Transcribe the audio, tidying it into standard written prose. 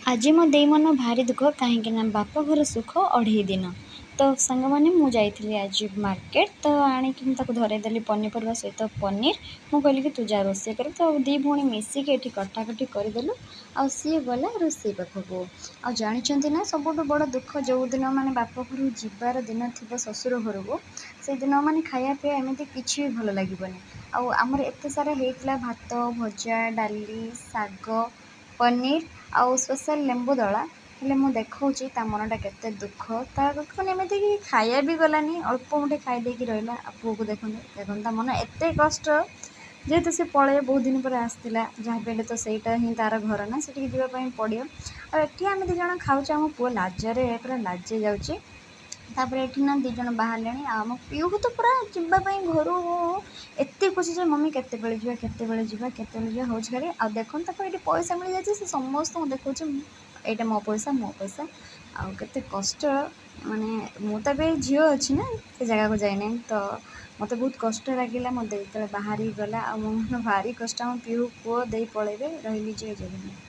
ଆଜି ମୋ ଦେଇ ମନ ଭାରି ଦୁଃଖ, କାହିଁକି ନା ବାପ ଘର ସୁଖ ଅଢ଼େଇ ଦିନ। ତ ସାଙ୍ଗମାନେ, ମୁଁ ଯାଇଥିଲି ଆଜି ମାର୍କେଟ, ତ ଆଣିକି ମୁଁ ତାକୁ ଧରେଇଦେଲି ପନିପରିବା ସହିତ ପନିର। ମୁଁ କହିଲି କି ତୁ ଯା ରୋଷେଇ କରିବୁ। ତ ଦୁଇ ଭଉଣୀ ମିଶିକି ଏଠି କଟାକଟି କରିଦେଲୁ ଆଉ ସିଏ ଗଲା ରୋଷେଇ ପାଖକୁ। ଆଉ ଜାଣିଛନ୍ତି ନା, ସବୁଠୁ ବଡ଼ ଦୁଃଖ ଯେଉଁଦିନ ମାନେ ବାପ ଘରୁ ଯିବାର ଦିନ ଥିବ ଶ୍ୱଶୁର ଘରକୁ, ସେଦିନ ମାନେ ଖାଇବା ପିଇବା ଏମିତି କିଛି ବି ଭଲ ଲାଗିବନି। ଆଉ ଆମର ଏତେ ସାରା ହେଇଥିଲା ଭାତ, ଭଜା, ଡାଲି, ଶାଗ, ପନିର ଆଉ ସ୍ପେଶାଲ ଲେମ୍ବୁ ଦଳା। ହେଲେ ମୁଁ ଦେଖାଉଛି ତା ମନଟା କେତେ ଦୁଃଖ। ତା ମାନେ ଏମିତିକି ଖାଇବା ବି ଗଲାନି, ଅଳ୍ପ ମୁଠେ ଖାଇ ଦେଇକି ରହିଲା। ଆଉ ପୁଅକୁ ଦେଖନ୍ତୁ, ଦେଖନ୍ତୁ, ତା ମନ ଏତେ କଷ୍ଟ। ଯେହେତୁ ସେ ପଳେଇ ବହୁତ ଦିନ ପରେ ଆସିଥିଲା, ଯାହା ବି ହେଲେ ତ ସେଇଟା ହିଁ ତାର ଘର ନା, ସେଠିକି ଯିବା ପାଇଁ ପଡ଼ିବ। ଆଉ ଏଠି ଆମେ ଦୁଇ ଜଣ ଖାଉଛୁ, ଆମ ପୁଅ ଲାଜରେ ପୁରା ଲାଜେଇ ଯାଉଛି। ତାପରେ ଏଠି ନା ଦୁଇ ଜଣ ବାହାରିଲେଣି। ଆଉ ଆମ ପିଉକୁ ତ ପୁରା ଯିବା ପାଇଁ ଘରୁ ଏତେ ଖୁସି ଯେ ମମି କେତେବେଳେ ଯିବା, କେତେବେଳେ ଯିବା, କେତେବେଳେ ଯିବା ହେଉଛି ଖାଲି। ଆଉ ଦେଖନ୍ତୁ, ତାକୁ ଏଠି ପଇସା ମିଳିଯାଇଛି, ସେ ସମସ୍ତଙ୍କୁ ଦେଖାଉଛି, ଏଇଟା ମୋ ପଇସା, ମୋ ପଇସା। ଆଉ କେତେ କଷ୍ଟ, ମାନେ ମୁଁ ତ ଏବେ ଝିଅ ଅଛି ନା, ସେ ଜାଗାକୁ ଯାଇନାହିଁ, ତ ମୋତେ ବହୁତ କଷ୍ଟ ଲାଗିଲା ମୋ ଦେଇ ଯେତେବେଳେ ବାହାରିକି ଗଲା। ଆଉ ମୋ ମନ ଭାରି କଷ୍ଟ, ଆମ ପିଉ ପୁଅ ଦେଇ ପଳେଇବେ। ରହିଲି, ଜୟ ଜଗନ୍ନାଥ।